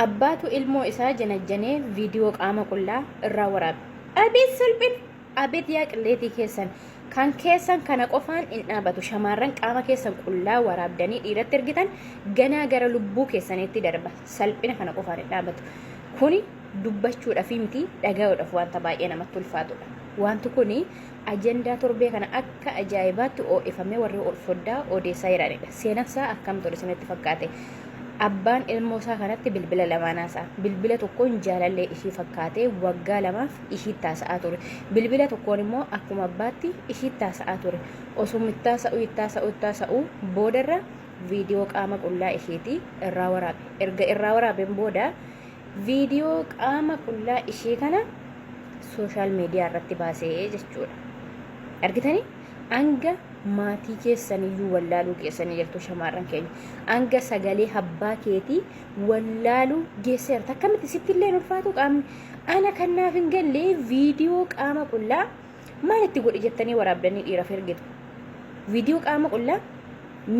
Abbaatu ilmoo isaa janajjanee viidiyoo qaama qullaa irraa waraabe. Abeet salphina! Abeet yaa qilleetii keessan! Kan keessan kana qofaan hin dhaabatu. Shamaarran qaama keessan qullaa waraabdanii dhiiratti ergitan ganaa gara lubbuu keessaniitti darba. Salphina kana qofaan hin dhaabatu. Kuni dubbachuudhaaf miti dhaga'uudhaaf wanta baay'ee namatti ulfaatudha. Wanti kuni ajandaa torbee kana akka ajaa'ibaatti oo'ifamee warri foddaa odeessaa jiranidha. Seenansaa akkam ture isinitti fakkaate? Abbaan ilmoo isaa kanatti bilbila lamaan haasa'a. Bilbila tokkoon jaalallee ishii fakkaatee waggaa lamaaf ishiitti haasa'aa ture. Bilbila tokkoon immoo akkuma abbaatti ishiitti haasa'aa ture. Osuma itti haasa'uu itti haasa'uu itti haasa'uu boodarra viidiyoo qaama qullaa isheetii irraa waraabe. Erga irraa waraabeen booda viidiyoo qaama qullaa ishee kana sooshaal miidiyaa irratti baasee jechuudha. Argitanii? Hanga maatii keessaniyyuu wallaaluu geessanii jirtu shamaarran keenya. Hanga sagalee abbaa keetii wallaaluu geesseerta. Akkamitti sitti illee hin ulfaatu qaamni. Ana kan naaf hin galle viidiyoo qaama qullaa maal itti godhi jettanii waraabdanii dhiiraaf ergitu. Viidiyoo qaama qullaa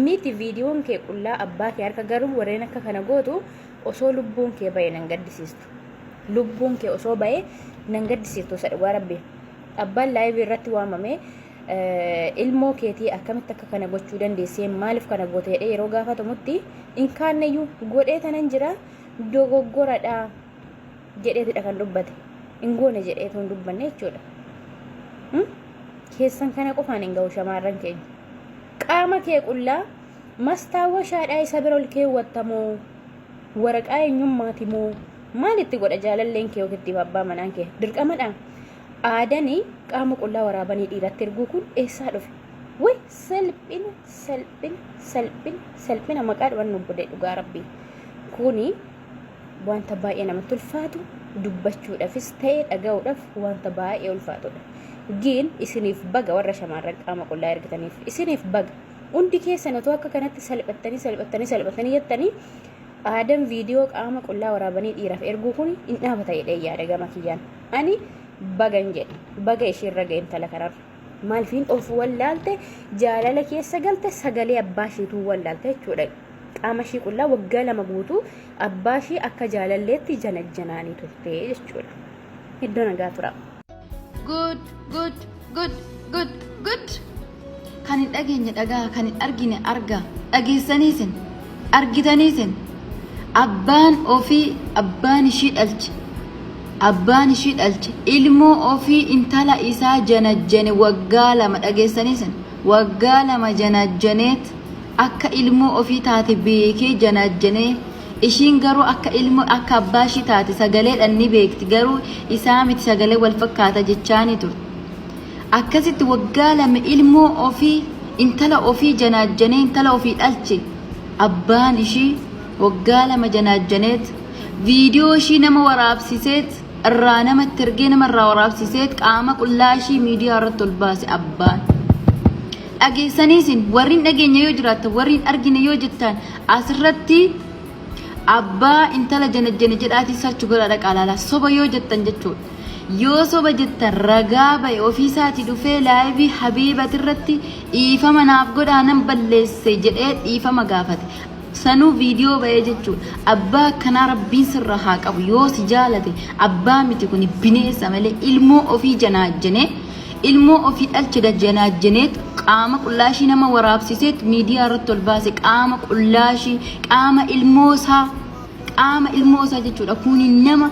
miti viidiyoon kee qullaa abbaa kee harka garuu warreen akka kana gootu osoo lubbuun kee ba'e nan gaddisiistu. Lubbuun kee osoo ba'e nan gaddisiistu isa dhugaa rabbi. Abbaan laayivii irratti waamame ilmoo keetii akkamitti akka kana gochuu dandeessee maaliif kana goote jedhee yeroo gaafatamutti hin kaanneyyuu godhee tanan jira dogoggoradha jedheetidha kan dubbate. Hin goone jedheetu hin dubbanne jechuudha. Keessan kana qofaan hin ga'u shamaarran keenya. Qaama kee qullaa mastaawwashaadhaa isa bira ol keewwattamoo waraqaa eenyummaati moo maal itti godha jaalalleen kee yookiin itti abbaa manaan kee dirqamadha. Aadani qaama qullaa waraabanii dhiiratti erguu kun eessaa dhufe? Way salphina salphina salphina salphina maqaa dhuman nu godhe dhugaa rabbii. Kuni wanta baay'ee namatti ulfaatu dubbachuudhaafis ta'e dhaga'uudhaaf wanta baay'ee ulfaatudha. Giin isiniif baga warra shamarran qaama qullaa ergitaniif isiniif baga. Hundi keessan otoo akka kanatti salphattanii salphattanii salphattanii jettanii aadaan viidiyoo qaama qullaa waraabanii dhiiraaf erguu kun hin dhaabata jedhee yaada gama kiyyaan. Ani bagan jedhe baga ishiirra ga'e intala kanarra. Maalifiin of wallaalte jaalala keessa galte sagalee abbaa isheetuu wallaalte jechuudha. Qaama ishii qullaa waggaa 2 guutuu abbaa ishii akka jaalalleetti janajjanaanii turte jechuudha. Iddoo nagaa tura. Good, good, good, good, good. Kan hin dhageenye dhagaa, kan hin argine argaa. Dhageessanii isin, argitanii isin. Abbaan ofii, abbaan ishii dhalche. Abbaan ishii dhalche. Ilmoo ofii intala isaa janajjane waggaa 2 dhageessanii isin. Waggaa 2 janajjaneet akka ilmoo ofii taate beekee janaajjanee ishiin garuu akka ilmo akka abbaa ishii taate sagaleedhaan ni beekti garuu isaa miti sagalee wal fakkaata jechaanii turte. Akkasitti waggaa 2 ilmoo ofii intala ofii janaajjanee intala ofii dhalche abbaan ishii waggaa 2 janaajjaneet viidiyoo ishii nama waraabsiseet irraa nama itti ergee nama irraa waraabsiseet qaama qullaa ishii miidiyaa irratti ol baase abbaan. Dhageessanii isin warri hin dhageenye yoo jiraattan warri hin argine yoo jettan asirratti abbaa intala janajjane jedhaatii sarchi godhaa dhaqaa ilaalaa soba yoo jettan jechuudha. Yoo soba jettan ragaa ba'e ofiisaatii dhufee laayivii habiibat irratti dhiifama naaf godhaa nan balleesse jedhee dhiifama gaafate. Sanuu viidiyoo ba'ee jechuudha. Abbaa akkanaa rabbiin sirra haa qabu yoo si jaalate abbaa miti kuni bineensa malee ilmoo ofii janaajjanee Ilmoo ofii dhalche janaajjaneet qaama qullaashii nama waraabsiseet miidiyaa irratti ol baase qaama qullaashii qaama ilmoosaa qaama ilmoosaa jechuudha kuni nama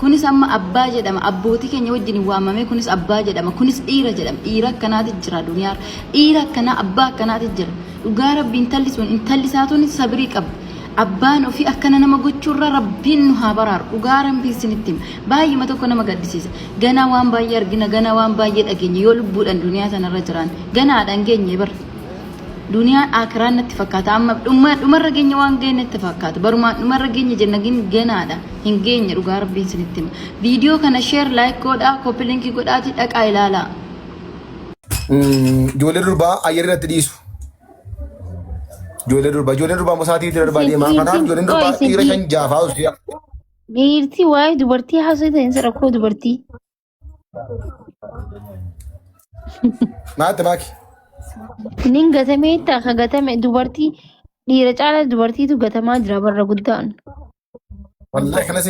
kunis amma abbaa jedhama abbootii keenya wajjin waamamee kunis abbaa jedhama kunis dhiira jedhama dhiira akkanaati jira duniyaa dhiira akkanaa abbaa akkanaati jira dhugaa rabbi intalli sun intalli isaa tun sabirii qabdi Abbaan ofii akkana nama gochuurra rabbiin nu haa baraaru. Dhugaa rabbiin isinitti hima. Baay'uma tokko nama gaddisiisa. Ganaa waan baay'ee argina, ganaa waan baay'ee dhageenya yoo lubbuudhaan duniyaa tanarra jiraan. Ganaadhaan geenye bar. Duniyaan akiraan natti fakkaata. Amma dhuma dhumarra geenye waan geenye natti fakkaata. Barumaan dhumarra geenye jenna gin ganaadha. Hin geenye dhugaa rabbiin isinitti hima. Viidiyoo kana share like godhaa, copy link godhaatii dhaqaa ilaalaa. Ijoollee durbaa ayyara irratti dhiisu. Ijoollee durbaa ijoolleen durbaa immoo sa'aatii itti darbaa Isin deema. Kanaaf dhiirti ijoolleen oo durbaa isin dhiira dhiir 5 6 fa'aa osoo dhiirti waa'ee dubartii haasoftan isa rakkoo dubartii. Maatti maaki. Nin gatamee itti akka gatame dubartii dhiira caalaa dubartiitu gatamaa jira barra guddaan. Wallahi kanas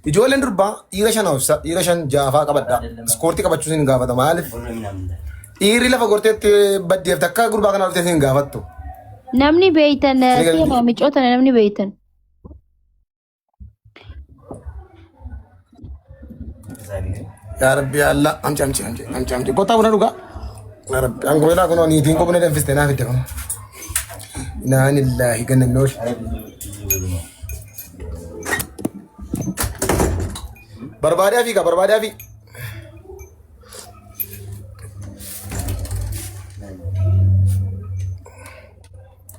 ijoolleen durbaa dhiira shan obsa dhiira shan jaafaa qabadha. Iskoortii qabachuu sin gaafata maaliif? Dhiirri lafa gorteetti baddeef takka gurbaa kana dhuftee sin gaafattu. Namni beeytan Ni galti. seenaa micoota namni beeytan. Yaa Rabbi yaa Allah amci amci amci amci amci kottaa buna dhugaa. Yaa Rabbi angoolaa kunoo niitiin koo buna danfiste naa fidde kun. Inaa lillaahi ganna nool. Barbaadaa fi kaa barbaadaa fi.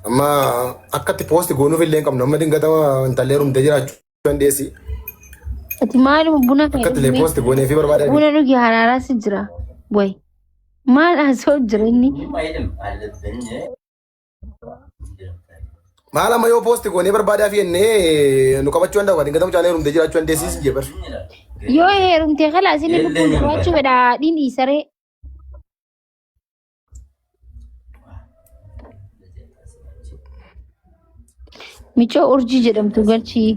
Amma akkatti poosti goonuuf illee hin qabnu amma dingatama intallee rumtee jiraachuu dandeessi. Ati maaluma buna kee Akkatti illee dhugi. poosti goonee fi barbaadaa fi. Buna dhugi haraaraa si jira. Way. Maal haasa'u jira inni? Maal amma yoo poosti goonee barbaadaa fi jennee nu qabachuu danda'u kan dingatama caalee rumtee jiraachuu dandeessi si jee bar. Yoo heerumtee kalaas inni lubbuun jiraachuu fedha haadhiin dhiisaree. Micoo urjii jedhamtu galchii.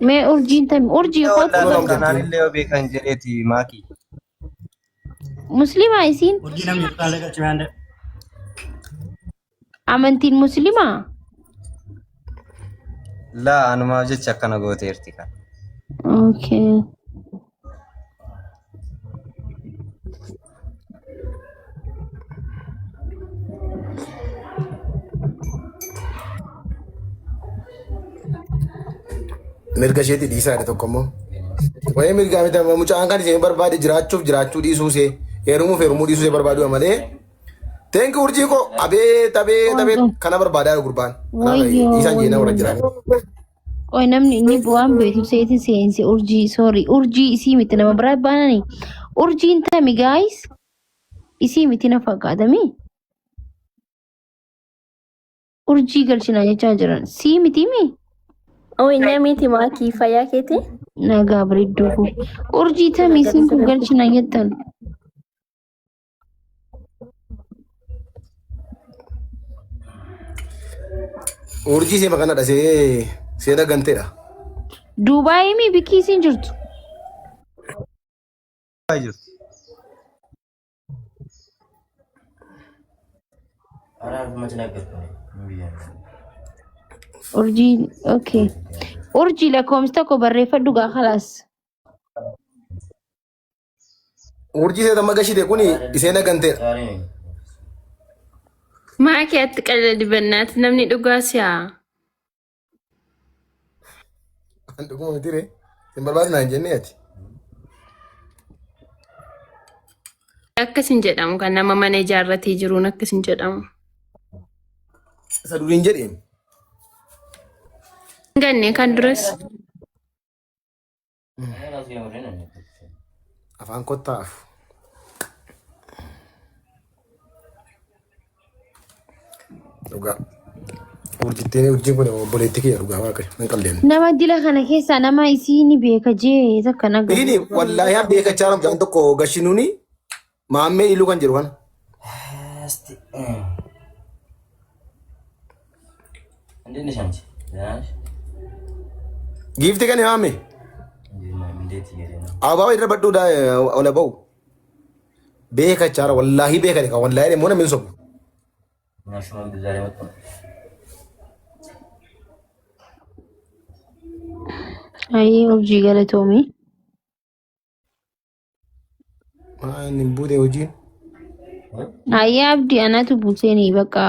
Mee urjiin tami urjii kootu Kunoo galchi. Kanaan illee yoo beekan jedheeti maaki. Muslimaa isiin Urjii namni jedhu galchii maal amantiin muslimaa? Laa anumaaf jecha akkana gooteerti kan. Okay. Mirga isheetti dhiisaa jedhe tokko immoo. Wayii mirgaa miti amma mucaan kan isheen barbaade jiraachuuf jiraachuu dhiisuu ishee heerumuuf heerumuu dhiisuu ishee barbaadu malee. Teenki urjii koo abeet abeet abeet kana barbaadaa jiru gurbaan. Kanaaf Wayyoo dhiisaan jeenaa warra wayyoo. jiran. Qoy namni inni waan beektu seetin seense urjii sorry urjii isii miti nama biraa baanani urjiin tami guys isii miti na fakkaatami urjii galchina jechaa jiran sii miti mi Oi, namiti maakii fayyaa keeti? nagaa bareedduu koo urjii tami isiin kun galchina jettan Urjii seema kanadha see seena ganteedha. Duubaayii mi bikki isiin jirtu Jirtu. Urjii okay urjii lakkoomsi tokko barreeffadhu gaa khalaas Urjii seeta amma gashite kuni iseen ganteedha. Maakii atti qaladi bannaati namni dhugaa si'a. An dhuguma miti ree. Hin barbaadu naan jennee ati. Akkas hin jedhamu kan nama mana ijaarratee jiruun akkas hin jedhamu. Isa duriin jedheen. Hin ganne kan duras. Afaan kottaaf. Dhugaa. Urjittiin urjiin kun obboleettii kiyya dhugaa waaqa hin qalleen. Nama dila kana keessaa nama isii ni beeka jee takka na gahu. Ini wallaahi an beekachaa mucaan tokko gashinuuni maammee iluu kan jedhu kana. እንዴት ነሽ አንቺ? ደህና ነሽ? Giifti kan maame እንዴት ነው? እንዴት እየሄደ ነው? abaaboo irra badhuu ola ba'u. Beekachaara wallaahi beekani kan wallaahi immoo namni hin sobu. እና ሽማግሌ ዛሬ መጡ? Ayii urjii galatoomii. Maan hin buute hojiin. Ayii abdii anatu buuseenii bakka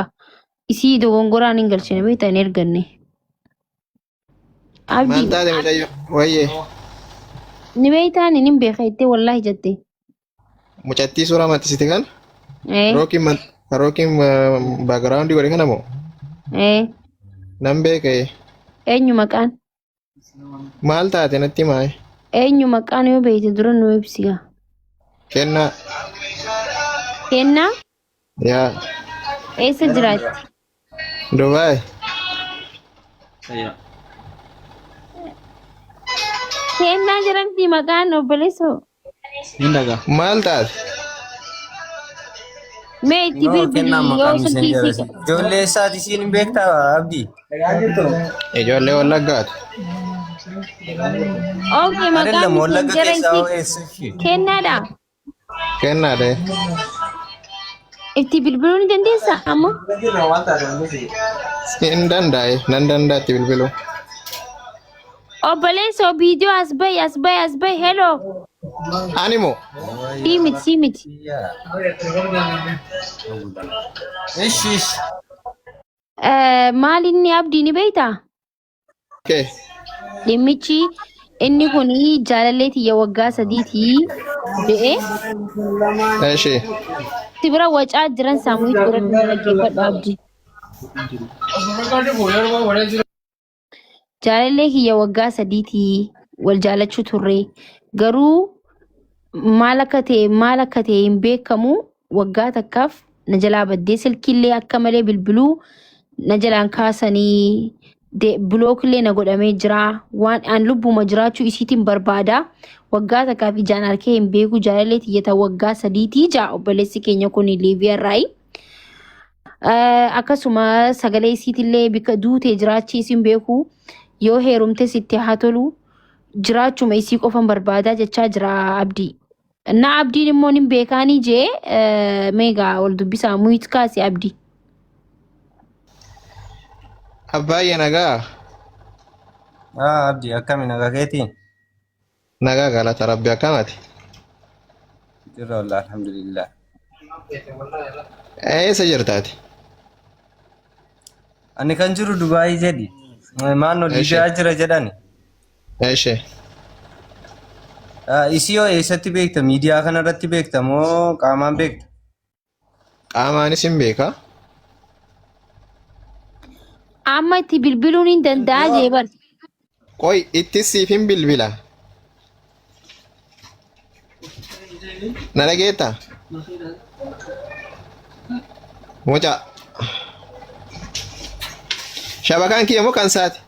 isii dogongoraan hin galchine beektaa hin erganne. Maal Abdii taate mucayyo? Wayyee ni beektaan hin beeka jettee wallaahi jette. mucattii suuraa maxxansite kana Ee rookiin rookiin baagiraawundii godhe kana moo ee nan beeka eenyu maqaan maal taate natti himaa eenyu maqaan yoo beekte dura nu ibsiga. kennaa Kennaa yaa eessa jiraatti? Dubaay Kennaa jedhamti maqaan obboleessoo. maal taate? Mee itti No, bilbili kennaa yoo maqaan silkii miseenjera isii isii. Ijoollee isaati isiin hin beektaa Abdii? Ijoollee Wallaggaati. Okay, maqaan Adellam Wallagga miseenjera keessaa hoo isii eessa ishee? kennaadha. Kennaadha. Itti bilbiluu ni dandeessaa amma? Hin danda'e. Nan danda'a itti bilbiluu. Obboleessoo viidiyoo as bahi as bahi as bahi hello. Ani moo? Sii miti sii miti. Ishi ishi. Maal inni abdii ni beektaa? Okay. Dhimmichi inni kun jaalallee tiyya waggaa sadiitii jedhee Eshi. si bira wacaa jiran saamu'ii godhadhu na dhaggeeffadhu abdii. Jaalallee kiyya waggaa sadiitii wal jaalachuu turre garuu maal akka ta'e maal akka ta'e hin beekamu waggaa takkaaf na jalaa baddee silkiillee akka malee bilbiluu na jalaan kaasanii bilookillee na godhamee jira waan an lubbuma jiraachuu isiitiin barbaada waggaa takkaaf ijaan arkee hin beeku jaalallee tiyya ta waggaa sadiitii jaa obboleessi keenya kun Liibiyaarraayi. Akkasuma sagalee isiitillee bikka duutee jiraachii isin beeku yoo heerumtes itti haa tolu jiraachuma isii qofan barbaadaa jechaa jira Abdii. Na Abdiin immoo nin beekaanii jee meegaa wal dubbisaa muyit kaasi Abdii. Abbaayye nagaa. Ah, Abdii akkami nagaa keetii? Nagaa galata rabbi akkamati. Jirra wallah alhamdulillah. Eessa jirtaati? Ani kan jiru Dubaayii jedhi. Maannoo Eshi. Liibiyaa jira jedhani. Eshi. Isii hoo eessatti beekta? Miidiyaa kanarratti beekta moo qaamaan beekta? Qaamaanis hin beeka. Amma itti bilbiluun hin danda'a jee bar. Qoy itti siif hin bilbila. Na dhageetta? Mucaa. Shabakaan kiyya moo kan saati?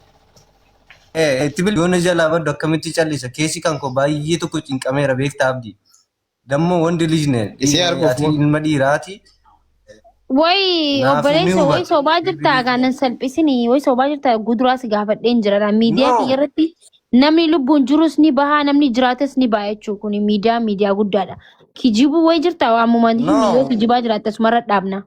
Itti bilbiluun jalaa baddu akkamitti callisa? Keessi kan koo baay'ee tokko cinqameera beekta Abdii. Dammoo wandi lij ne Isii arguuf ati moo? ilma dhiiraati Way naafuu ni obboleessa way hubatta. sobaa jirtaa gaa nan salphisini way sobaa jirtaa guduraa si gaafadheen jira miidiyaa No. kiyya irratti namni lubbuun jirus ni bahaa namni jiraates ni baha jechuu kun miidiyaa miidiyaa guddaadha. Kijibuu way jirtaa waamuma himi yoo No. kijibaa jiraatte asumarra dhaabna.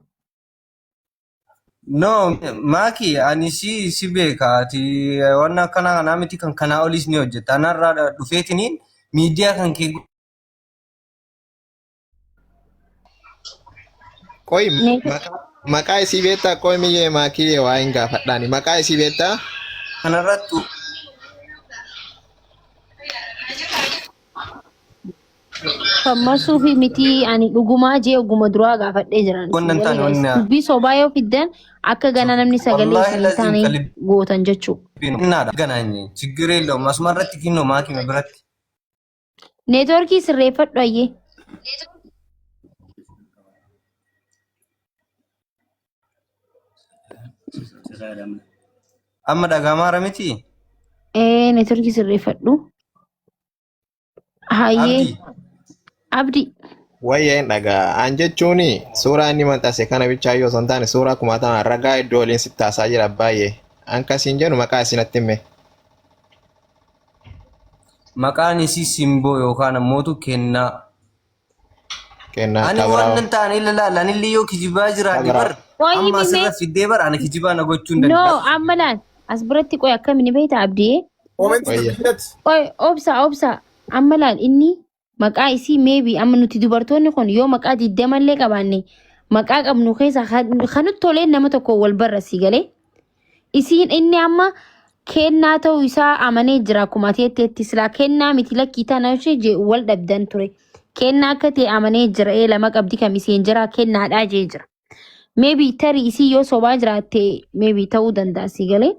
No, Maaki, ani si beeka. Ati waan akkanaa kanaa miti kan kanaa oliis ni hojjetta. Anarraa dhufeetiniin miidiyaa kan kee Qoy maqaa isii beektaa qoy miyyee maakiyyee waa hin gaafadhaani. Maqaa isii beektaa? Kanarratti Fammasuu fi miti ani dhugumaa jee oguma duraa gaafadhee jiran. Wannan taane wanna Dubbii sobaa yoo fiddan akka gana namni sagalee Wallaahi isin lazim taane qalbii gootan jechuudha. Innaadha ganaanye ችግር የለውም asumarratti kinnoo maakime biratti Neetwoorkii sirreeffadhu ayyee. Amma dhagamaara miti Ee neetwoorkii sirreeffadhu. Hayyee Abdi Abdi. Wayya hin dhagaa. An jechuun suuraa inni maxxanse kana bichaa yoo osoo hin taane suuraa kumaatamaan ragaa iddoo waliin sitti haasaa jira baay'ee. An kasiin jedhu maqaa isinatti hime. Maqaan isii Simboo yookaan ammootu Kennaa. Kennaa Ani kabraa. waan nan taane ilaala. Ani illee yoo kijibaa jiraadhe Kabraa. bar Qoyi amma mimee. asirra fiddee bar ani kijibaa na gochuu hin No, danda'u. amma laal. As biratti qoy akkami ni beekta Abdii? Comment Wayya. dubbisnatti. Qoy obsa obsa. Amma laal inni maqaa isii maybe amma nuti dubartoonni kun yoo maqaa digdamallee qabaanne maqaa qabnu keessa kan nutti tolee nama tokko wal barra sii galee. Isiin inni amma kennaa ta'uu isaa amanee jira akkuma ati jetteetti silaa kennaa miti lakkii tana ishee jee wal dhabdan ture. Kennaa akka ta'e amanee jira ee lama qabdi kam isheen jira kennaadhaa jee jira. Maybe tarii isii yoo sobaa jiraatte maybe ta'uu danda'a sii galee.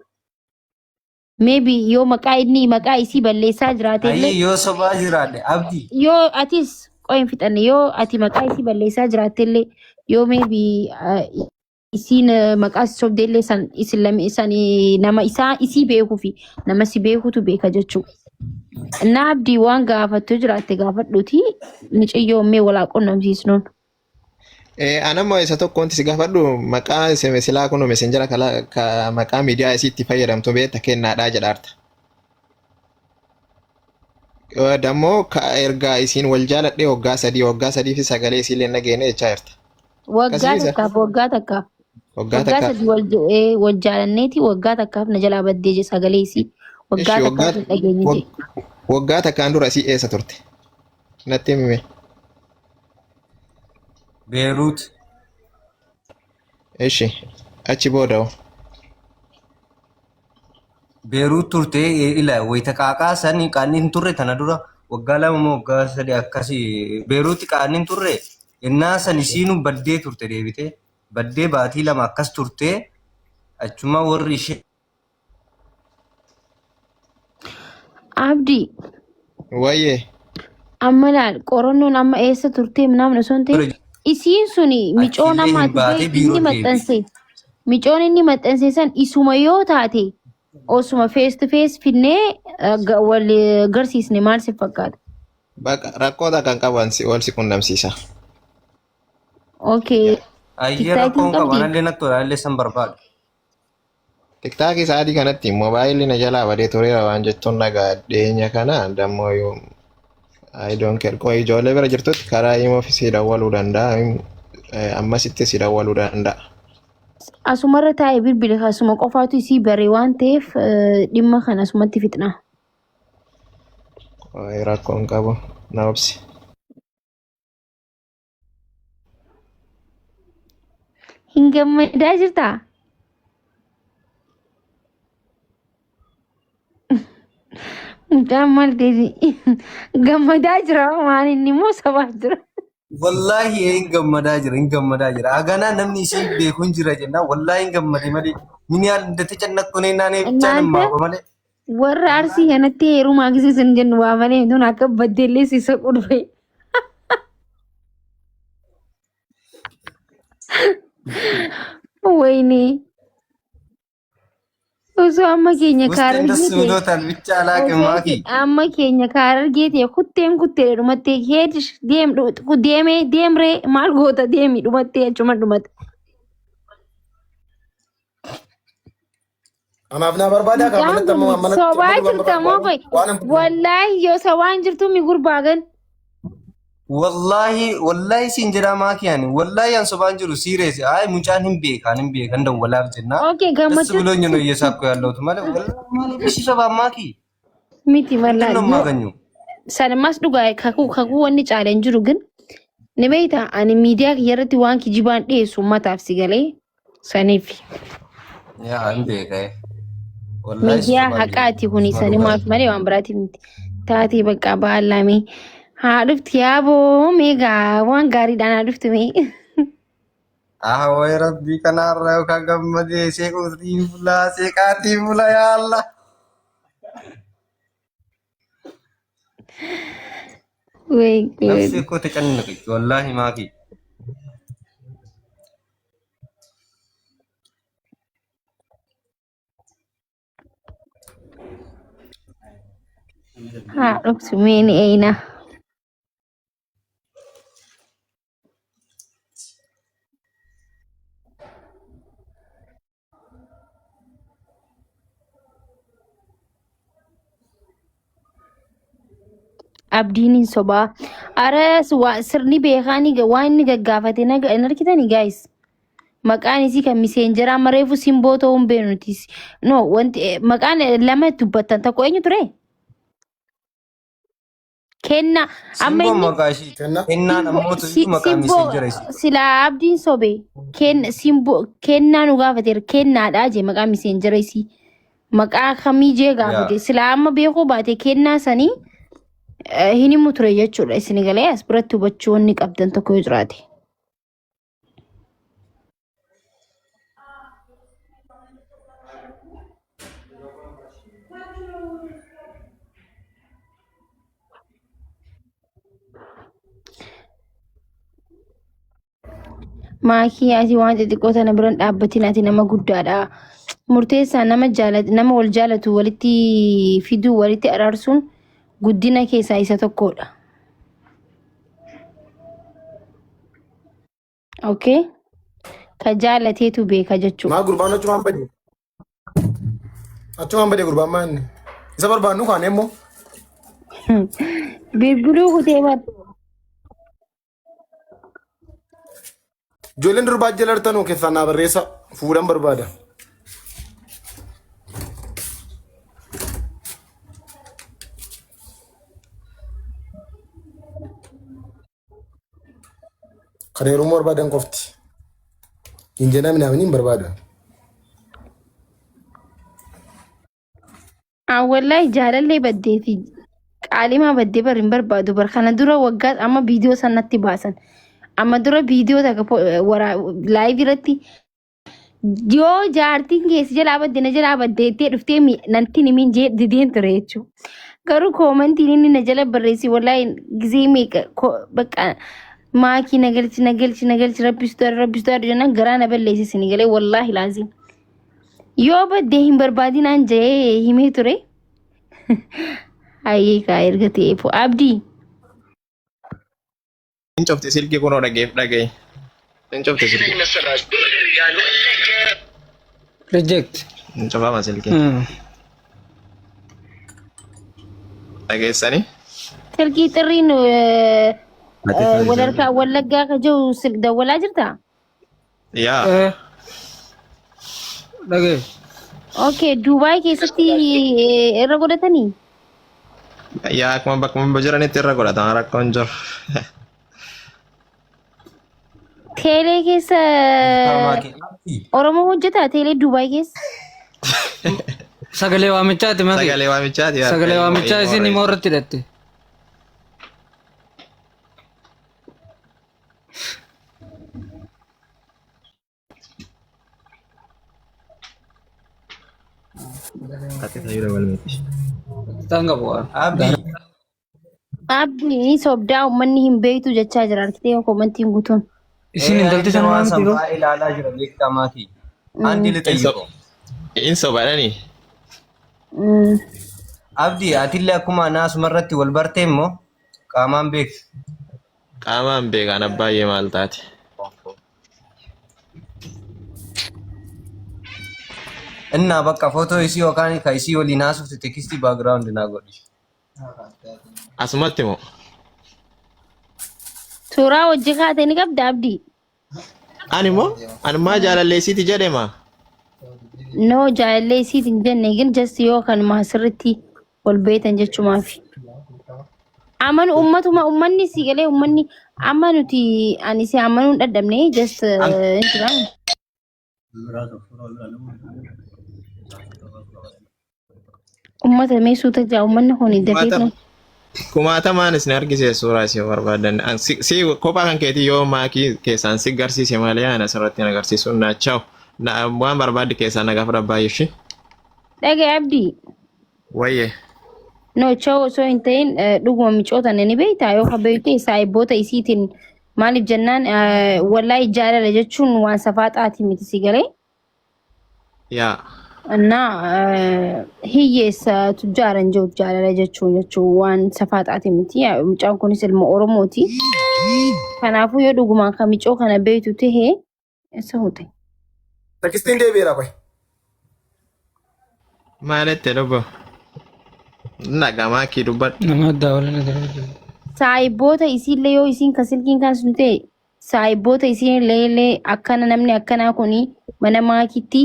Maybe yoo maqaa inni maqaa isii balleessaa jiraate illee Ayyee yoo sobaa jiraadhe Abdii. Yoo atis qoy hin fixanne yoo ati maqaa isii balleessaa jiraatte illee yoo maybe isiin maqaa si sobde illee san isin lame san nama isaa isii beekuu fi nama si beekutu beeka jechuudha. Na Abdii waan gaafattu jiraatte gaafadhuuti miciyyoo mee walaa qunnamsiisnuun. Anammoo isa tokko wanti si gaafadhu maqaa silaa kun messenjera ka maqaa miidiyaa isiitti fayyadamtu beekta kennaadhaa jedhaarta. Dammoo ka ergaa isiin wal jaaladhee waggaa 3 waggaa 3 fi sagalee isiillee nageenya jechaa jirta. Waggaa Akkasii isa? takkaaf waggaa takkaaf. Waggaa Waggaa takkaaf. 3 wal jaalanneeti waggaa takkaaf na jalaa baddee je sagalee isii. Waggaa Ishi takkaaf waggaa hin dhageenye je. waggaa takkaan dura isii eessa turte? Natti himi. Beeruut. Ishi achi booda hoo? Beeruut turte ila wayita qaaqaa sani qaanni hin turre tana dura waggaa 2 moo waggaa 3 akkasi Beeruutti qaanni hin turre innaa san isiinu baddee turte deebitee baddee baatii 2 akkas turte achuma warri ishee Abdii Wayyee. amma laal qorannoon amma eessa turtee minaamin osoo hin ta'in bira isiin suni micoon achiillee amma hin ati baatee bee biiroo inni deebite. maxxanse micoon inni maxxanse san isuma yoo taate osuma face to face finnee wal garsiisne maal si fakkaata? Baqa rakkoota kan qaban si wal si qunnamsiisa. Okay. Ayyee TikTok hin rakkoon qaba qabdi? anallee natti tola anallee san barbaada. Tiktaakii sa'aatii kanatti moobaayilli na jalaa badee tureera waan jettuun dhagaa dhiyeenya kana dammoo yoo I don't care. Qoy ijoollee bira jirtutti karaa imo si dawwaluu danda'a. Ammasitti si dawwaluu danda'a. Asumarra taa'ee bilbile asuma qofaatu isii bare waan ta'eef dhimma kana asumatti fixna. Qoy rakkoon qabu na obsi. Hin gammadaa jirtaa? Mucaan maal ta'e gammadaa jira waan inni immoo sabaa jira. Wallaahi hin gammadaa jira hin gammadaa jira. Haganaa namni ishee beeku hin jira jennaan wallaahi hin gammade malee. Mini yaal indatti cannaqu nee naanee bichaa እናንተ nama hafa malee. warra arsii kanatti heerumaa gisiisan jennu waa malee tun akka baddeellee si saquu dhufe. Wayne osoo amma keenya Wusteen kaarargee das ta'e ብሎታል ብቻ አላቅም osoo ማኪ amma keenya kaarargee ta'e kutteen kuttee dhumattee heedish deem deemee deemree maal goota deemi dhumattee achuma dhumate. Anaaf naa barbaadaa kaa Mucaan manatti kun amma manatti amma sobaa dhugaan jirta moo barbaadu qoy waan an wallaahi yoo sobaan jirtu mi gurbaa gan Wallaahi wallaahi siin jedhaa maaki ani wallaahi an sobaan jiru siireesi ay mucaan hin beekaan hin beekan dawwalaaf jennaa okay ደስ gammachuu ብሎኝ ነው እየሳቅኩ ያለሁት ማለት ወላሂ ማለት እሺ ሰባ ማኪ miti ምንድን mallaa ነው የማገኘው sanumas dhugaa kakuu kakuu wanni caale hin jiru ግን ni beekta ani miidiyaa kiyya irratti waan kijibaan dhiyeessu uummataaf si galee saniif ያ hin beeka wallaahi si miidiyaa sobaan jiru haqaati kuni suma dhugaa sanimaaf malee waan biraatiif miti taatee bakka baallaamee haa dhufti yaaboo meegaa waan gaariidhaan haa dhuftu mee Ah, way rabbii kanarraa yookaan gammadee seequutiin bulaa seeqaatiin bulaa yaa Allah. ወይ Nafsi ጉድ koo ተጨነቀች wallaahi maaki. haa dhuftu mee ni eeyna Abdiin hin sobaa. Ara sirni beekaanii waan inni gaggaafate naga hin argitanii guys. Maqaan isii kan miseenjeraa mareefu simboo ta'uu hin beeknu nutis. No wanti maqaan lama dubbattan tokko eenyu ture? Kenna amma Simboon inni maqaa ishii kenna. kennaan simboo ammoo tuyyuu maqaa simboo miseenjera ishii. silaa abdiin sobe simboo kennaa nu gaafateera kennaadhaa jee maqaa miseenjera isii. Maqaa kamii jee Yaa gaafate silaa amma beekuu baate kennaa sanii hin himu ture jechuudha isin galee as biratti hubachuu wanni qabdan tokko yoo jiraate. Maakii ati waan xixiqqoo tana biran dhaabbatin ati nama guddaadha. Murteessaa nama jaalatu nama wal jaalatu walitti fiduu walitti araarsuun guddina keessaa isa tokkodha. Okay? Ka jaalateetu beeka jechuudha. Maa gurbaan achumaan bade? Achumaan bade gurbaan maa inni? Isa barbaannu kaane immoo. Bilbiluu kutee bar. Ijoolleen durbaa jalartanuu keessaa naa barreessa fuudhan barbaada. Kan heerumuu barbaadan qofti. Hin jedhamne namni hin barbaadu. Wallahi jaalallee baddee fi qaalimaa baddee bar hin barbaadu bar kana dura waggaa amma viidiyoo san natti baasan. Amma dura viidiyoo takka laayiv irratti yoo jaartiin keessi jalaa badde na jalaa badde jettee dhuftee nanti himin jee dideen ture jechuudha. Garuu koomantiin inni na jala barreessi wallahi gizee meeqa bakka maakii na galchi na galchi na galchi rabbistu rabbistu jennaan garaa na balleesse isin galee wallahi laazim. Yoo badde hin barbaadinaan jee himee ture. Hayyee kaa erga ta'eef abdii. Hin cufti silkii kunoo dhageef dhagaye. Hin cufti silkii. Reject. Hin cufama silkii. Dhageessanii? Silkii xirriin walharkaa wallaggaa ka jiru dawwalaa jirtaa? Yaa. Dhagaye. Okay, Dubaay keessatti irra godhatanii? Yaa akkuma bakkuma jiranitti irra godhatan rakkoon jiru. Teelee keessa Oromoo hojjetaa teelee Dubaay keessa? Sagalee waamichaati maki. Sagalee waamichaati. Sagalee waamichaa isin immoo irratti hidhatte. Xixiqqaan qabu waan. Abdii. Abdi sobdaa uummanni hin beektu jechaa jira argitee koomantiin guutuun. Isin intalti sana waan waan miti sanfaa ilaalaa jira beektaa maatii. Andi lixayyiko. In sobadhani. Abdii atillee akkuma anaa asumarratti wal bartee immoo qaamaan beektu. Qaamaan beekaan abbaayyee maal taate. Innaa bakka footoo isii yookaan ka isii waliin haasofte tekstii background naa godhi. Asumatti moo? Suuraa hojii kaatee ni qabda abdii. Ani moo? Ani maa jaalallee isiiti jedhe maa? No jaalallee isiiti hin jenne gin just yoo kanuma asirratti wal beektan jechumaafi. Amanu ummatuma ummanni si galee ummanni amma nuti ani si amanuu hin dadhabne just hin jira. Ummata mee suuta jaa ummanni kun dafee Kumaatama. Kumaatamaan isin argisiisa suuraa isin barbaadan. Si kophaa kan keetii yoo maakii keessaan si garsiise malee ani asirratti hin agarsiisu naachaa'u. Waan barbaadde keessaan na gaafa baay'ee ishee. Dhagaye abdii. Wayyee. No choo osoo hin ta'in dhuguma micoota ni beektaa yoo ka beekte saayibboota isiitiin maaliif jennaan wallaahi jaalala jechuun waan safaaxaati miti si galee. Yaa. Innaa hiyyeessa tujjaara hin jiru jaalala jechuun jechuun waan safaaxaati miti. Mucaan kunis ilma Oromooti. Kanaafuu yoo dhugumaan kan micoo kana beektu tahe isa hute. Tekstiin deebi'eera qoy. Maal jette lubbu? Nagaa maakii dubbadhu. Nama addaa waliin jira. Saayibboota isiillee yoo isiin ka silkiin kaasu ta'e saayibboota isiillee illee akkana namni akkanaa kuni mana maakitti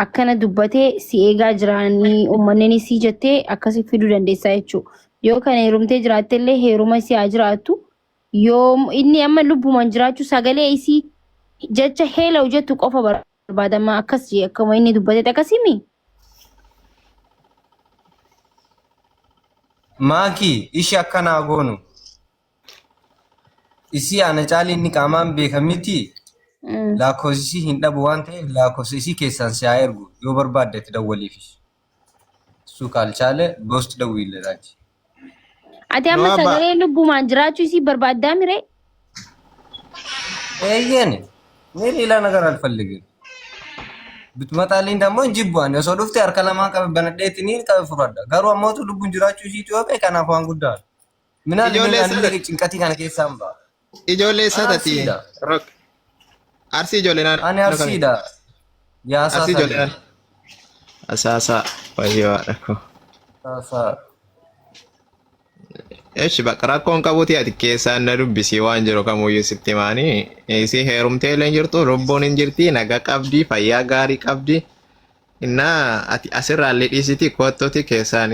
akkana dubbatee si eegaa jiraanii uummanni sii jettee akkasi fiduu dandeessaa jechuudha. Yoo kana heerumtee jiraatte illee heeruma isii haa jiraattu. Yoo inni amma lubbumaan jiraachuu sagalee isii jecha heela'u jettu qofa barbaadama akkas jee akkuma inni dubbatetti akkasimi. Maakii ishi akkanaa goonu. Isii ana caali inni qaamaan beeka miti. Lakkoofsa isii hin dhabu waan ta'eef lakkoofsa isii keessaan si haa ergu yoo barbaadde itti dawwaliif. Su kaalchaale boost dawwiille raaji. Ati amma No, abba. sagalee lubbumaan jiraachuu isii barbaaddaa miree? Eeyyeen እኔ ሌላ ነገር አልፈልግም። ብትመጣልኝ ደግሞ እንጂ bu'aan osoo dhufte harka lamaan qabe banadheetiniin qabe fudhadha. Garuu ammootu lubbuun jiraachuu isiitu yoo ta'e kanaaf waan guddaadha. Minaan Ijoollee anillee cinqatii kana keessaan ba'a. Ijoollee isaa Anaan tati. siidha. Rock. Arsii ijoollee Ani naannoo kamii? Arsiidha. Yaasaa Arsii ijoollee sadii. naannoo. Asaasaa wayyoo haadha koo. Asaasaa. Eshi bakka rakkoon qabuuti ati keessaan na dubbisii waan jiru kamuyyuu sitti himaanii isii heerumtee illee hin jirtu lubbuun hin jirti naga qabdi fayyaa gaarii qabdi innaa ati asirraa illee dhiisiti kottuti keessaan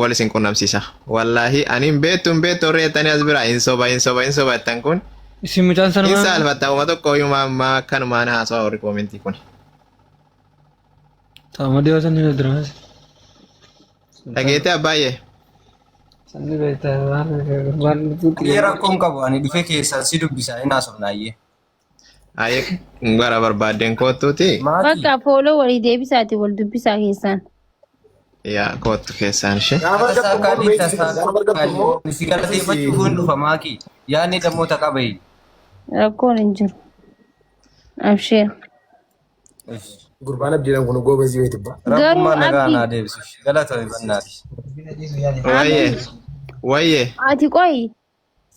wal isin qunnamsiisa wallaahi ani hin beektu hin beektu warri jettanii as biraa hin soba hin soba hin soba jettan kun Isin mucaan hin sanumaa saalfatta uma tokko iyyuu ammaa akkanumaan haasawa warri koomentii kun Taama dhiyoo sanni na duraas. dhageetee abbaay'ee. Sanni beektaa waan waan Ani rakkoon qabu ani dhufee keessaan si dubbisa hin haasofnaayyee. Ayi gara barbaaddeen kottuuti Maatii. Bakka fooloo walii deebisaati wal dubbisaa keessaan. yaa kottu keessaan ishee. Gaafa Tasaa argattu immoo nu kaadhi beeksisi. tasaa Gaafa argattu immoo kaadhi. Si galateeffachuu kun dhufa maakii. Yaadni dammoota qabayi. Rakkoon hin jiru. Absheer. Gurbaan abdiidhaan kun goobazii wayi tibba. Garuu Rabbummaan nagaa abdii naa deebisu. Galata bannaati. Wayyee abdii wayyee. ati qoyi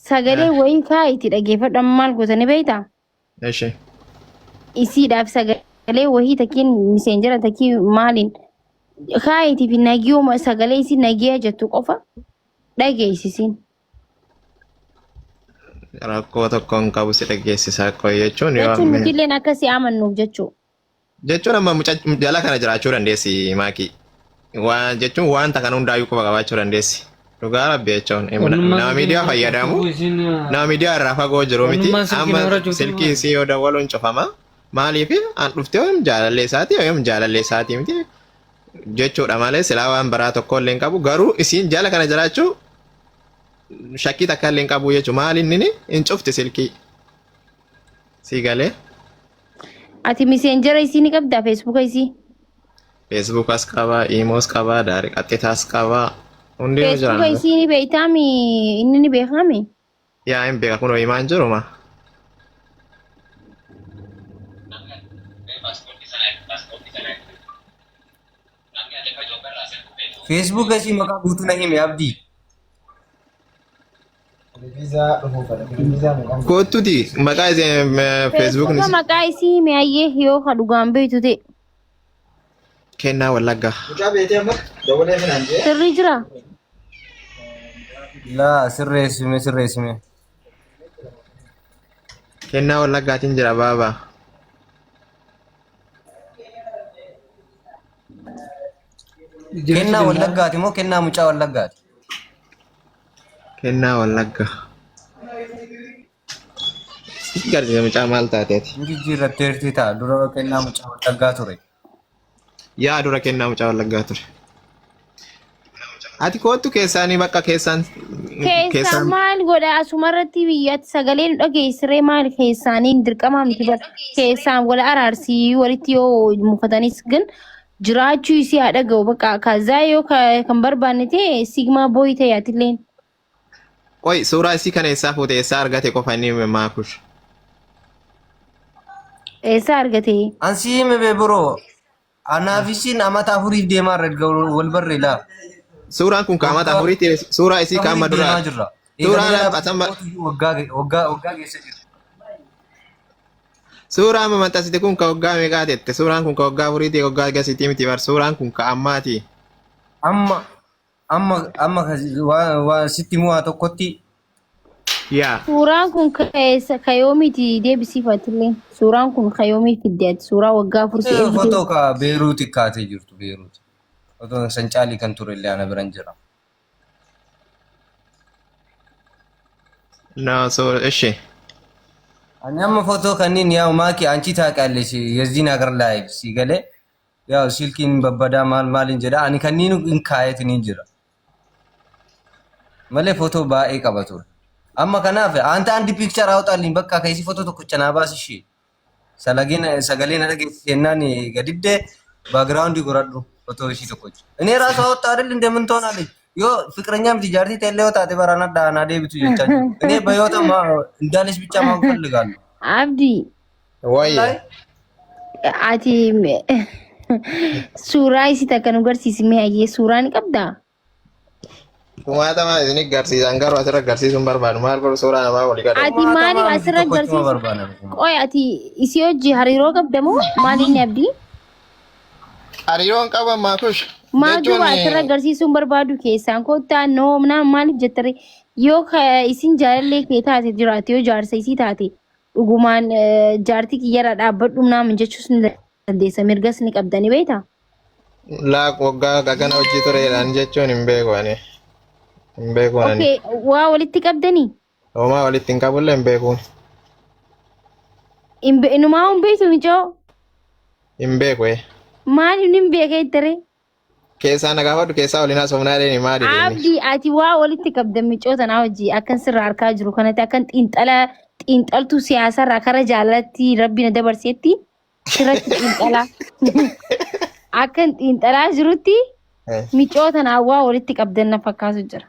sagalee wayii kaa'iiti dhageeffadhu amma maal gootani beektaa? Ishee. Isiidhaaf sagalee wayii takkiin miseenjera takkii maaliin kaa'iitii fi nagiyuma sagalee isii nagiyaa jettu qofa dhageessisiin. Rakkoo tokko hin qabu si dhageessisaa qoy jechuun yoo Jechuun amma nutilleen akka si amannuuf jechuu. jechuun amma muca jala kana jiraachuu dandeessi maakii. Waan jechuun wanta kana hundaayyuu quba qabaachuu dandeessi. Dhugaa rabbi jechuun Onnummaan nama silkii miidiyaa nama fayyadamu horachuu isin nama miidiyaa irraa fagoo jiru miti onnummaan silkii amma nama horachuutu silkii isii yoo dawwaluun cufama maaliif an dhuftee yoom jaalallee isaati yoom jaalallee isaatii miti jechuudha malee silaa waan biraa tokko illee hin qabu garuu isiin jala kana jiraachuu shakkii takka illee hin qabu jechuudha maali inni hin cufti silkii sii galee Ati miseenjera isii ni qabdaa feesbuuka isii? feesbuukas qabaa iimoos qabaa daariqaxxitaas qabaa hundinuu Feesbuuka jiran isii ni beektaami inni ni beekaami? yaa hin beeka kunoo himaan jiruma Facebook isii maqaa guutuu na himi abdii. Kottuti maqaa isee feesbuukni Feesbuuka maqaa isii himi ayyee yoo ka dhugaan beektu ta'e. kennaa wallaggaa. Sirrii jira? Laa sirreessime sirreessime. Kennaa wallaggaatiin jira baabaa. Jiraachuu Kennaa danda'a. wallaggaati moo kennaa mucaa wallaggaati? Kennaa wallaggaa. Sitti garsiisa mucaa maal taateeti? Hin jijjiirratteerti ta'a dura kennaa mucaa wallaggaa ture. Yaa dura kennaa mucaa wallaggaa ture. Ati koottu keessaanii bakka keessaan Keessaan keessaan maal godha asumarratti biyyatti sagalee nu dhageessiree maal keessaaniin dirqamaa miti bar keessaan wal araarsii walitti yoo mufatanis gan jiraachuu isii haa dhaga'u bakka kazaa yoo kan barbaanne ta'e sigmaa booyi ta'e atilleen. Qoy suuraa isii kana eessaa fuute eessaa argate qofa inni maakush. Eessaa argate? Ansi hime bee biroo Anaaf isiin amata afuriif deemaa irra erga wal barree laa. Suuraan kun kaamata Waggaa afuriitti suuraa isii kaama afuriif deemaa duraa. jirra. Eega Suuraan jalaa asamma waggaa waggaa waggaa keessa jirra. suuraa amma maxxansite kun ka waggaa meeqaa jette? Suuraan kun ka waggaa afuriitti waggaa gasiitii miti bar suuraan kun ka ammaati. Amma Amma amma waa waa sitti himuu haa tokkotti Yaa. Suuraan kun keessa kayoomiiti deebisiifatillee. Suuraan kun kayoomii fidde ati suuraa waggaa 4 si ergite. Fotoo ka Beeruuti kaatee jirtu Beeruuti. Fotoon san caalii kan ture illee ana biran jira. No, so እሺ Ani amma fotoo kanneen yaa maaki anchi taaqallesh የዚህን ሀገር ላይፍ ሲገሌ Yaa silkiin babbadaa maal maaliin jedha ani kanniin hin kaayetin hin jira. Malee footoo baay'ee qaba ture. Amma kanaaf anta andi piikchar haawxaalliin bakka keessi footoo tokkicha naa baasi ishee. Salageen sagalee na dhageessise jennaan gadiddee baagiraawundi godhadhu footoo ishii tokkocha. Inni ራሱ አወጣ አይደል እንደምን ትሆናለች? ዮ ፍቅረኛ ምት ጃርቲ ተለው ታቴ በራና ዳና deebitu jechaa jiru. እኔ በህይወት እንዳለች ብቻ ማወቅ እፈልጋለሁ። Abdii Wayye. Wallahi ati suuraa isii takka nu garsiisi mee hayyee suuraa ni qabdaa? Kumaatama isin garsiisan garuu asirra garsiisuun barbaadu maal godhu suuraa namaa walii gadi. Ati maaliif asirra Tokkochuma garsiisu? barbaada. Qoy ati isii hojii hariiroo qabda moo maal inni abdii? Hariiroon qaban maakush Maal jechuun duuba asirra agarsiisuun barbaadu keessaan kottaa noomnaa maaliif jettare yoo isin jaalallee kee taate jiraate yoo jaarsa isii taate dhugumaan jaartii kiyyarra dhaabbadhu naamin jechuus ni dandeessa mirgas ni qabda ni beektaa? Laa waggaa gagana hojii tureedhaan jechuun hin beeku ani. Hin beeku ani. Okay, waa walitti qabdanii? Homaa walitti hin qabullee hin beeku. Inumaa hin beektu micoo? Hin beeku. Maaliif hin beekee ture? Keessaa na gaafadhu keessaa waliin haasofnaa deemi maali deemi. Abdii ati waa walitti qabda micoo tanaa hojii akkan sirraa harkaa jiru kanatti akkan xiinxala xiinxaltuu siyaasarraa kara jaalalatti rabbi na dabarsetti sirratti xiinxalaa akkan xiinxalaa jirutti micoo tanaa waa walitti qabdan na fakkaatu jira.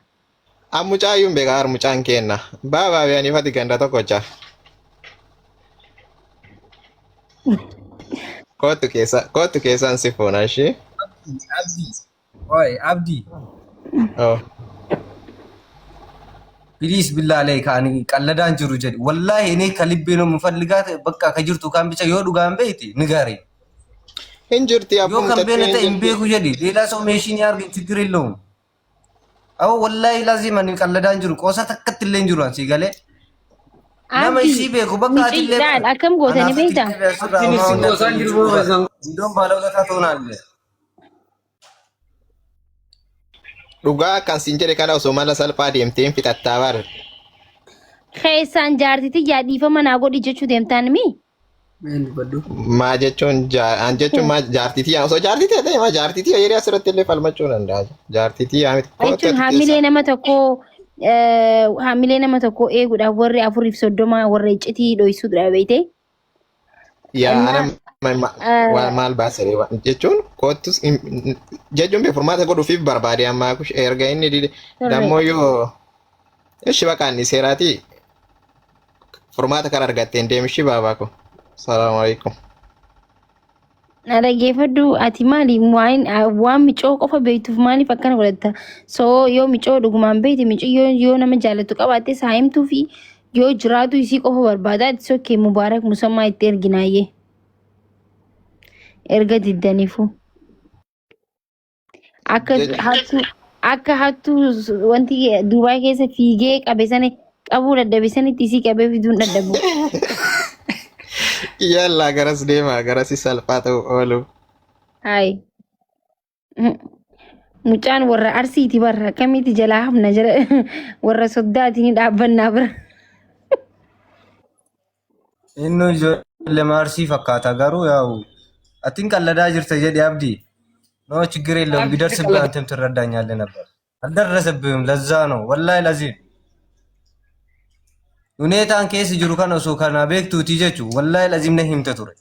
An mucaa iyyuu hin beeka har mucaan keenna. Baabaa fi anifati ganda tokkocha. Kootu keessa kootu keessaan si fuuna ishee. Abdii. Oi, Abdii. Oh. Please billah alayka ani qalladaan jiru jedhi. Wallahi እኔ ከልቤ ነው የምፈልጋት። በቃ ከጅርቱ ካን ብቻ yoo dhugaan beekte ንገረኝ። Hin jirti Yoo abbuma kan beekne mucattiin ta'e hin hin jirti. beeku jedhi. ሌላ ሰው ሜሽን ያርግ ችግር የለውም። አዎ ወላሂ ላዚም ani qalladaan jiru qoosa takkatti illee hin jiru ansi galee. Nama Abdii isii beeku bakka ati illee micciidhaan akkam gootanii anaaf beektaa? ati illee asirraa Abdiin homaa isin hunda goosaan jiru moo isaan Iddoon baala ትሆናለህ። Dhugaa akkan siin jedhe kana osoo mala salphaa deemtee hin fixattaa bar. Keessaan jaartiti yaa dhiifama naa godhi jechuu deemtaan mi? Meen dubbadhu. Maa jechuun an jechuun maa jaartitii yaa osoo jaartitii ta'e maa jaartitii yeroo asirratti illee falmachuu danda'a. Jaartitii yaa miti kootu Jechuun ati haamilee keessa. nama tokkoo haamilee nama tokkoo eeguudhaaf warri 4:30 warra iccitii dhoysuudha beekte. Yaa Innaa ana maal baasere jechuun kootus jechuun bee furmaata godhuufiif barbaade ammaa kush erga inni dide sirri dammoo yoo ishi baqa inni seeraati furmaata kan argatteen deemishi baabaa ko. Salaamu alaikum. Na dhaggeeffadhu ati maali waan waan micoo qofa beektuuf maaliif akkana godhatta? So yoo micoo dhugumaan beekte micoo yoo nama jaallattu qabaatte saayimtuu fi yoo jiraatu isii qofa barbaada it's okay mubaarak musammaa itti erginaayyee erga diddaniifu. Akka hattuu akka hattuu wanti Dubaay keessa fiigee qabe sana qabuu dadhabe sanitti isii qabee fiduun dadhabu. Yallaa garas deemaa garasi salphaa ta'u oolu. Hayi. Mucaan warra Arsiiti barra akkamitti jalaa hafna jala warra soddaati ni dhaabbannaa bira. Inni ijoollee maarsii fakkaata garuu yaa'u atiin qalladaa jirta jedhi Abdii. No ችግር የለውም Abdii ቢደርስብህ ቀለዳ አንተም ትረዳኛለህ ነበር። አልደረሰብህም። ለዛ ነው ወላሂ ለዚህ ሁኔታን keessa jiru kana osoo kana beektuuti jechuun wallahi lazim na himte ture.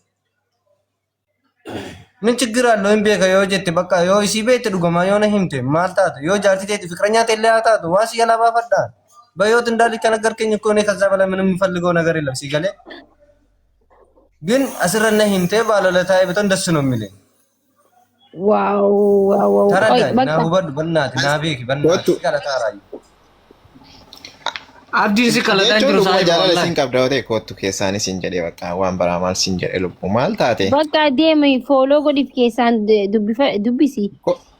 ምን ችግር አለው? hin beeka yoo jette bakka yoo isii beekte dhugumaa yoo na himte maal taatu yoo jaartii teeti ፍቅረኛ teellee haa taatu waa si jalaa baafadhaa. በህይወት እንዳለች ከነገርከኝ እኮ እኔ ከዛ በላይ ምንም የምፈልገው ነገር የለም። ሲገሌ ግን አስረና ሂምቴ ባለውለታዬ ብትሆን ደስ ነው የሚለኝ። Wow wow wow. Qoy ተረዳኝ። ና bakka ሁበዱ በእናትህ ና ቤኪ በእናትህ Kootu ሲቀለታ ራዩ Abdiin si qaladaan jechuun jiru dhuguma saahiba jaalala wallahi. siin qabda yoo ta'e kootu keessaanis siin jedhee bakka waan biraa maal siin jedhe lubbu maal taate. Bakka deemi fooloo godhiif keessaan dubbisi.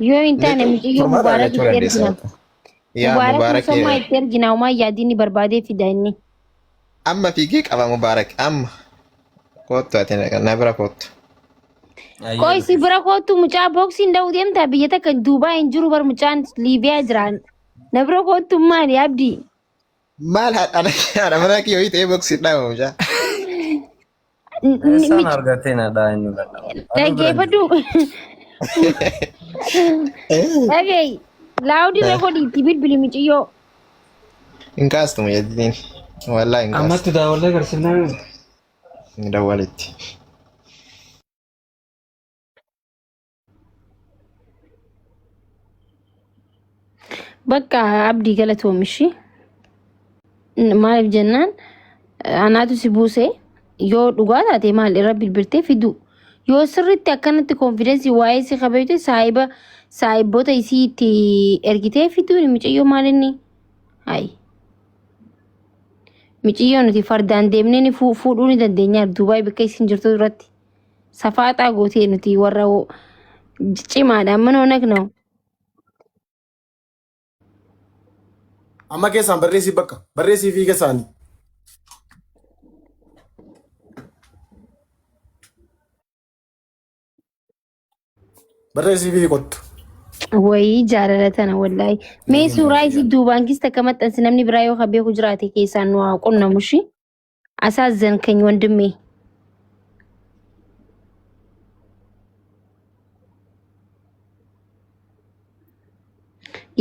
Yoo hin taane Jechuun mucayyoo furmaata mubaarak argachuu itti dandeessa. ergina. Bakka. Yaa Mubaarak mubaarak musammaa itti ergina homaa yaadni barbaadee fida inni. Amma fiigee qaba mubaarak amma kootu ati na bira kootu. Qoy si bira kootu mucaa booksiin dha'uu deemtaa biyya takka Duubaa hin jiru bar mucaan Liibiyaa jiraan. Na bira kootu maali Abdii? Maal haadha mana kiyya ho'i ta'ee boksii dhaaba mucaa. Eessaan argattee na dhaa inni dadhaba. Aduu bira hin Dhaggeeffadhu. Dhaga'i. Laawudii irra godhi itti bilbili mucayyoo. Hin kaastu mucattiin. Wallaahi hin kaastu. Ammatti daawwallee garsiifnaa. Hin dawwalitti. Bakka Abdii galatoomishi. Maaliif jennaan anaatu si buuse yoo dhugaa taate maal irra bilbiltee fidu. Yoo sirriitti akkanatti confidence waa'ee si qabeetu saahiba Saayibboota isii itti ergitee fiduun mucayyoo maal inni? Hayi. Mucayyoo nuti fardaan deemnee ni fuudhuu ni dandeenya Dubaay bakka isin jirtu irratti. Safaaxaa gootee nuti warra cimaadha amma noo nagnoo. Amma keessaan barreessii bakka barreessii fi keessaanii. Barreessii fi kottu. Wayii jaalala tana wallaahi. Mee suuraa isii duubaan kista akka maxxansi namni biraa yoo ka beeku jiraate keessaan nu haa qunnamu ishii. Asaazzankany wandimee.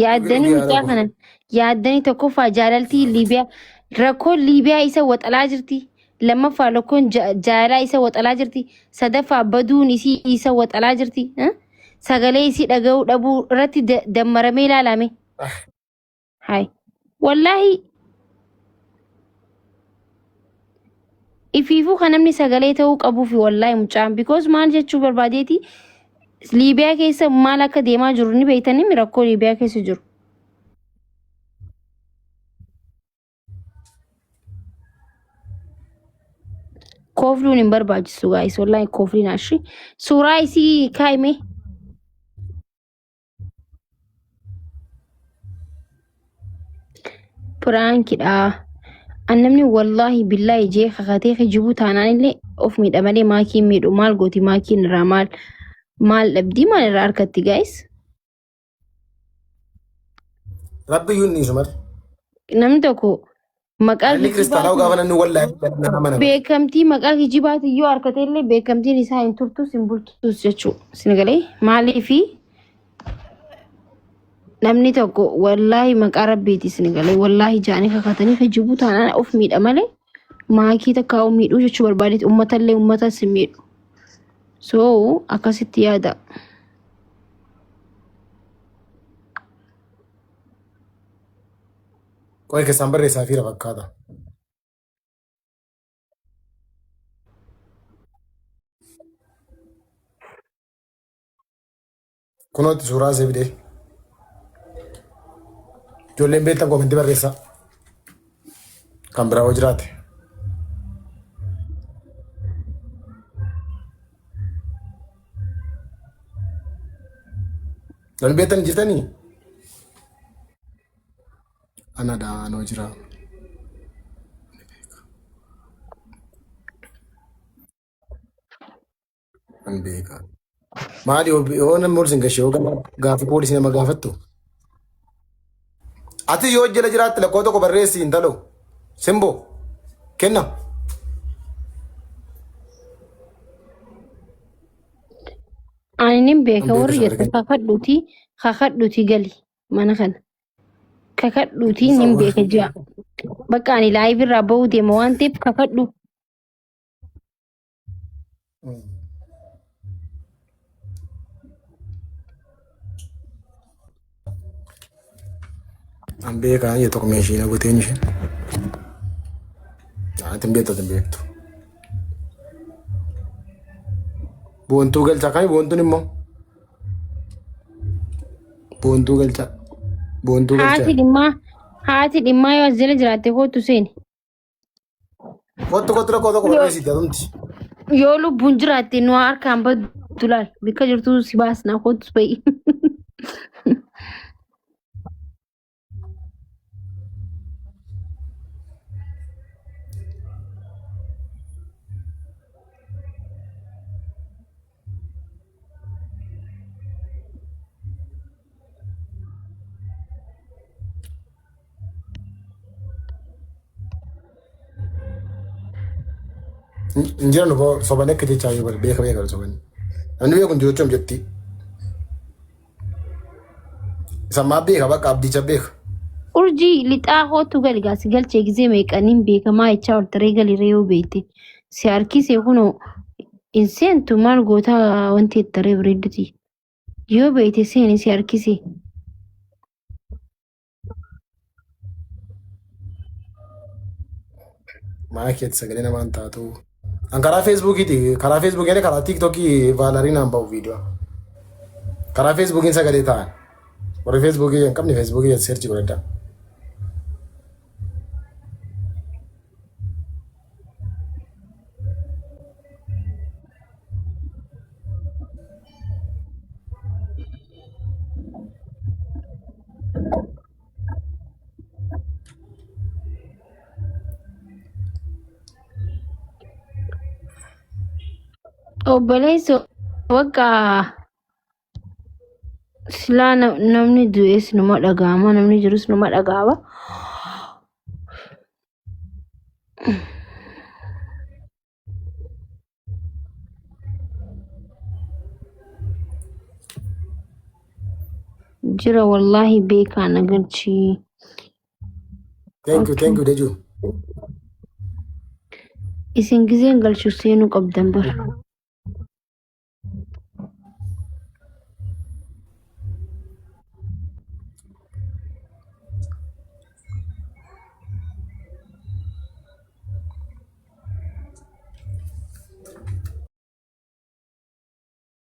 Yaaddanii mucaa kana yaaddanii tokkoffaa jaalaltii Liibiyaa rakkoon Liibiyaa isa waxalaa jirti. Lammaffaa rakkoon jaalalaa isa waxalaa jirti. Sadaffaa baduun isii isa waxalaa jirti. Sagalee isii dhaga'uu dhabuu irratti dammaramee ilaalame. Hay. Wallaahi ifiifuu kan namni sagalee ta'uu qabuufi wallaahi mucaan because maal jechuu barbaadeeti Liibiyaa keessa maal akka deemaa jiru ni beektanii rakkoo Liibiyaa keessa jiru. Koofluun hin barbaachisu gaayis wallaahi koofliin ashi suuraa isii kaa'ime. Piraankidha. An namni wallaahi billaahi jee kakatee kijibuu taanaan illee of miidha malee maakiin miidhu maal gooti maakiin irraa maal maal dhabdii maal irraa harkatti gaayis. Rabbi iyyuu hin dhiisu malee. Namni tokko maqaa Namni kiristaanaa kijibaatiin gaafa namni wallaahi nama amana. beekamtii maqaa kijibaatiin yoo harkate illee beekamtiin isaa hin turtus hin bultus jechuudha. Isin galee maaliifi namni tokko wallaahi maqaa rabbiiti isin galee wallaahi jaanii kakatanii kijibuu taanaan of miidha malee maakii takka of miidhuu jechuu barbaadeeti uummatallee uummata si miidhu. So akkasitti yaada. Qoy keessaan barreessaa fiira fakkaata. Kunootti suuraa isee fidee. Ijoolleen beektan komentii barreessaa. Kan biraa hoo jiraate. Namni beektan jirtanii? Anadha anoo jira. An beeka. Maali yoo namni ol sin gashee yoo gaaffii poolisii nama gaafattu? Ati yoo jala jiraatte lakkoo tokko barreessi intalo. Simbo kenna. Ani nin beeka An beeka warri sagalee jettu kakadhuutii kakadhuutii gali mana kana. Kakadhuutii nin beeka ji'a. Bakka ani live irraa bahuu deema waan ta'eef kakadhu. An beekaa jedhe tokko meeshii na goteen isheen. Ati hin beektu ati hin beektu. Boontuu galchaa kami boontuun immoo? Boontuu galchaa. Boontuu Haati galchaa. dhimmaa haati dhimmaa yoo as jala jiraatte kootu seeni. Kottu kottu rakkoo tokko barreessiti atumti. Yoo lubbuun jiraatte nu harkaan baddu laal bikka jirtu si baasna kootu ba'i. Hin jiran boo sobanii akka jechaa jiru beeka beeka sobanii. Namni beeku hin jiru jechuun jetti. Isa maa beeka bakka abdicha beeka. Urjii lixaa kootu gali gaa si galchee gizee meeqaniin beekamaa jechaa ol taree gali ree yoo beekte si harkisee kunoo hin seentu maal gootaa wanti taree bareedduti yoo beekte seeni si harkisee. Maa keetti sagalee namaan taatu. An karaa feesbuukiiti karaa feesbuukii karaa tiiktookii vaalariin aan ba'u viidiyoo. Karaa Feesbuukiin sagalee ta'an. Warri Feesbuukii hin qabne Feesbuukii seerchi godhadhaa. Obboleessa bakka silaa namni du'es numa dhaga'ama namni jirus numa dhaga'ama. Jira wallaahi beekaa na galchii. Thank you, thank you, Dejuu. Isin gizeen galchu seenuu qabdan bara.